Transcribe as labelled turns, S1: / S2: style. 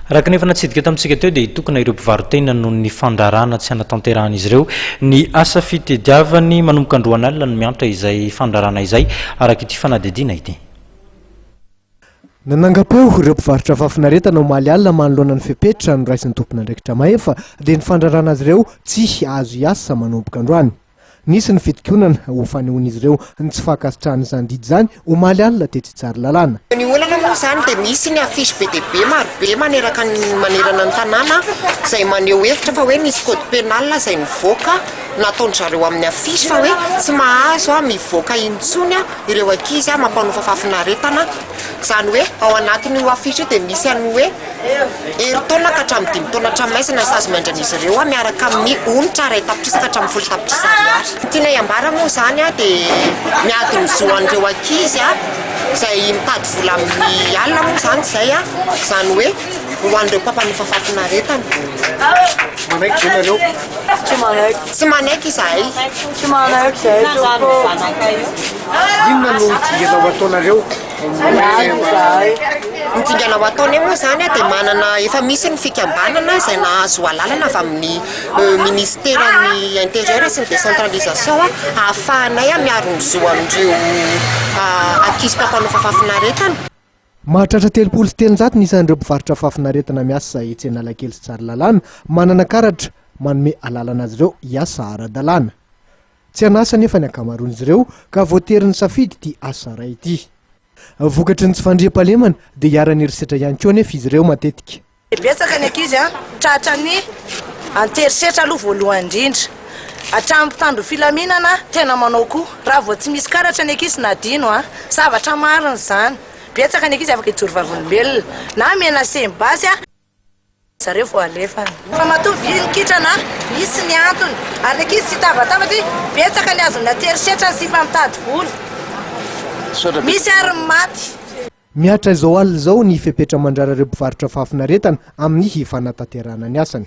S1: Araka ny efa natsidika tamintsika teo dia hitokona ireo mpivaro-tena noho ny fandrarana tsy hanatanterahan'izy ireo ny asa fitediavany manomboka androany alina no miantra izay fandrarana izay, araka ity fanadihadiana ity.
S2: Nanangam-peo ireo mpivarotra fahafinaretana omaly alina manoloana ny fepetra noraisin'ny tompon'andraikitra mahefa dia ny fandrarana azy ireo tsy hahazo hiasa manomboka androany. Nisy ny fitokonana ho fanehoan'izy ireo ny tsy fankasitrahana izany didy izany omaly alina tetsy Tsaralalàna.
S3: Ny olana moa izany dia misy ny affiche be dia be maro be maneraka ny manerana ny tanàna izay maneho hevitra fa hoe misy code pénal izay nivoaka nataon-dry zareo amin'ny affiche fa hoe tsy mahazo mivoaka intsony ireo ankizy mampanofa fahafinaretana. Izany hoe ao anatin'io affiche io dia misy an'ny hoe herintaona ka hatramin'ny dimy taona hatramin'ny ny sazy miandry an'izy ireo miaraka amin'ny onitra iray tapitrisa ka hatramin'ny 10 tapitrisa ariary. Ny tianay ambara moa izany dia miady ny zo an'ireo ankizy izay mitady vola amin'ny alina moa izany izay, izany hoe ho an'ireo mpampanofa fahafinaretana.
S2: Manaiky ve nareo?
S4: Tsy manaiky.
S3: Tsy manaiky izahay.
S4: Tsy manaiky izahay tompoko.
S2: Inona no dingana ho ataonareo?
S4: Miady izahay.
S3: Ny dingana ho ataonay moa izany dia manana, efa misy ny fikambanana izay nahazo alalana avy amin'ny ministeran'ny intérieur sy ny décentralisation ahafahanay miaro ny zo an'ireo ankizy mpampanofa fahafinaretana.
S2: Mahatratra 330 ny isan'ireo mpivarotra fahafinaretana miasa etsy Analakely sy Tsaralalàna manana karatra manome alalana azy ireo hiasa ara-dalàna. Tsy an'asa anefa ny ankamaroan'izy ireo ka voatery nisafidy ity asa iray ity. Vokatry ny tsy fandriampahalemana dia iharan'ny herisetra ihany koa anefa izy ireo matetika.
S5: Betsaka ny ankizy tratran'ny anterisetra aloha voalohany indrindra. Hatramin'ny mpitandro filaminana tena manao koa. Raha vao tsy misy karatra ny ankizy na adino a! Zavatra marina izany. Betsaka ny ankizy afaka hijoro vavolombelona. Na menacer-n'ny basy a! Zareo vao alefany. Fa matoa vy ny kitrana, misy ny antony. Ary ny ankizy tsy hitabataba satria betsaka ny azon'ny anterisetra ny sipa mitady vola. Misy ary ny maty.
S2: Mihatra izao alina izao ny fepetra mandrara ireo mpivarotra fahafinaretana amin'ny fanatanterahana ny asany.